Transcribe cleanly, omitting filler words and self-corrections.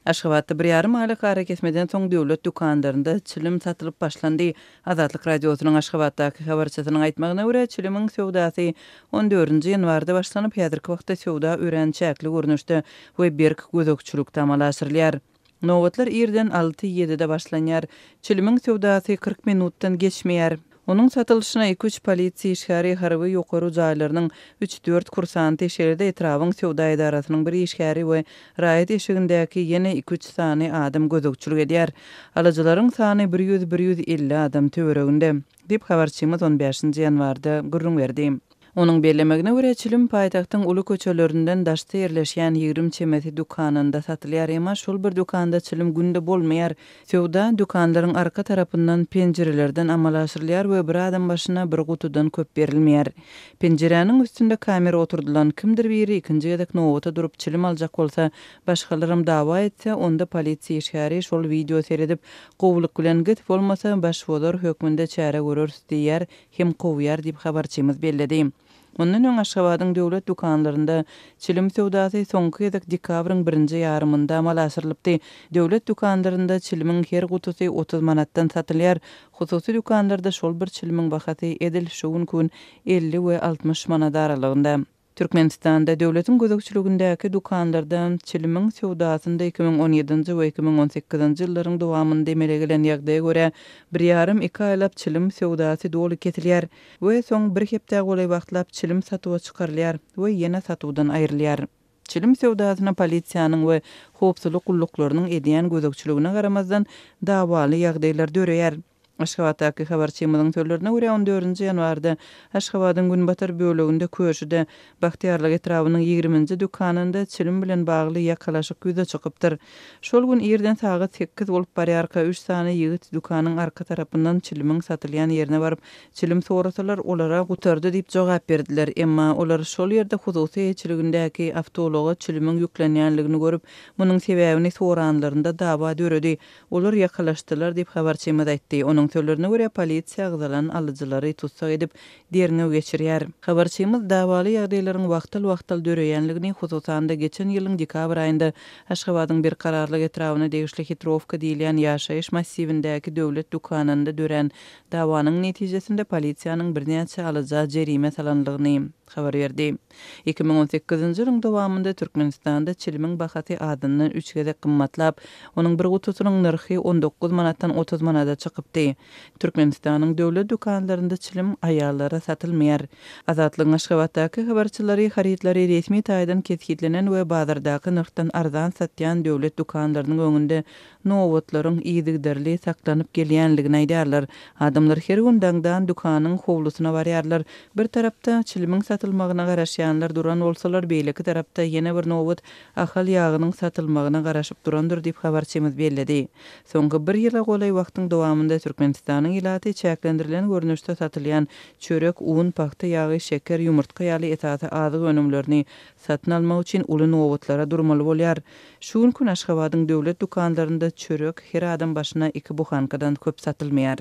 Aşgabatda bir ýarym aýlyk arakesmeden soň döwlet dükanlarynda çilim satylyp başlandy. Azatlyk Radiosynyň Aşgabatdaky habarçysynyň aýtmagyna görä, çilimiň söwdasy on dördünji ýanwarda başlanyp, häzirki wagtda söwda örän çäkli görnüşde we berk gözegçilikde amala aşyrylýar. Nobatlar irden alty-ýedide başlanýar. Çilimiň söwdasy 40 minutdan geçmeýär. Onuň satylyşyna iki-üç polisiýa işgäri, harby ýokary jaýlarynyň üç-dört kursanty, şeýle-de etrabyň söwda edarasynyň bir işgäri we raýat eşigindäki ýene iki-üç sany adam gözegçilik edýär. Alyjylaryň sany bir ýüz, bir 150 adam töwereginde, diýip, habarçymyz on bäşinji ýanwarda gürrüň berdi. Onuň bellemegine görä, çilim paýtagtyň uly köçelerinden daşda ýerleşýän 20 çemesi dükanynda satylýar, emma şol bir dükanda çilim günde bolmaýar. Söwda dükanlaryň arka tarapyndan penjirelerden amala aşyrylýar we bir adam başyna bir gutudan köp berilmeýär. Penjiräniň üstünde kamera oturdylan, kimdir biri ikinji gezek nobata durup çilim aljak bolsa, başgalaram dawa etse, onda polisiýa işgäri şol wideo seredip, gowulyk bilen git, bolmasa başbozar hökmünde çäre göreris diýýär hem kowýar diýip, habarçymyz belledi. Mundan öň Aşgabadyň döwlet dükanlarynda çilim söwdasy soňky gezek dekabryň birinji ýarymynda amala aşyrylypdy. Döwlet dükanlarynda çilimiň her gutusy 30 manatdan satylýar. Hususy dükanlarda şol bir çilimiň bahasy edil şu günki gün 50 we 60 manat aralygynda. Türkmenistanda döwletiň gözegçiligindäki dükanlarda çilimiň söwdasynda 2017-nji we 2018-nji ýyllaryň dowamynda emele gelen ýagdaýa görä, bir ýarym-iki aýlap çilim söwdasy doly kesilýär we soň bir hepdä golaý wagtlap çilim satuwa çykarylýar we ýene satuwdan aýrylýar. Çilim söwdasyna polisiýanyň we howpsuzlyk gulluklarynyň edýän gözegçiligine garamazdan, dawaly ýagdaýlar döreýär. Aşgabatdaky habarçymyzyň sözlerine görä, on dördünji ýanwarda Aşgabadyň günbatar böleginde Köşüde, Bagtyýarlyk etrabynyň ýigriminji dükanynda çilim bilen bagly ýakalaşyk ýüze çykypdyr. Şol gün irden sagat sekiz bolup barýarka, üç sany ýigit dükanyň arka tarapyndan çilimiň satylýan ýerine baryp, çilim sorasalar, olara gutardy diýip jogap berdiler. Emma olar şol ýerde hususy eýeçiligindäki awtoulaga çilimiň ýüklenýänligini görüp, munuň sebäbini soranlarynda dawa döredi. Olar ýakalaşdylar diýip, habarçymyz aýtdy. Onuň sözlerine görä, polisiýa agzalan alyjylary tussag edip, derňew geçirýär. Habarçymyz dawaly ýagdaýlaryň wagtal-wagtal döreýänligini, hususan-da, geçen ýylyň dekabr aýynda Aşgabadyň Berkararlyk etrabyna degişli Hitrowka diýilýän ýaşaýyş massiwindäki döwlet dükanynda dörän dawanyň netijesinde polisiýanyň birnäçe alyja jerime salanlygyny habar berdi. 2018-nji ýylyň dowamynda Türkmenistanda çilimiň bahasy azyndan üç gezek gymmatlap, onuň bir gutusynyň nyrhy 19 manatdan 30 manada çykypdy. Türkmenistanyň döwlet dükanlarynda çilim aýallara satylmaýar. Azatlygyň Aşgabatdaky habarçylary harytlary resmi taýdan kesgitlenen we bazardaky nyrhdan arzan satýan döwlet dükanlarynyň öňünde nobatlaryň yzygiderli saklanyp gelýänligini aýdýarlar. Adamlar her gün daňdan dükanyň howlusyna barýarlar. Bir tarapda çilimiň satylmagyna garaşýanlar duran bolsalar, beýleki tarapda ýene bir nobat Ahal ýagynyň satylmagyna garaşyp durandyr diýip, habarçymyz belledi. Soňky bir ýyla golaý wagtyň dowamynda Türkmenistanyň ilaty çäklendirilen görnüşde satylýan çörek, un, pagta ýagy, şeker, ýumurtga ýaly esasy azyk önümlerini satyn almak üçin uly nobatlara durmaly bolýar. Şu günki gün Aşgabadyň döwlet dükanlarynda çörek her adam başyna iki buhankadan köp satylmaýar.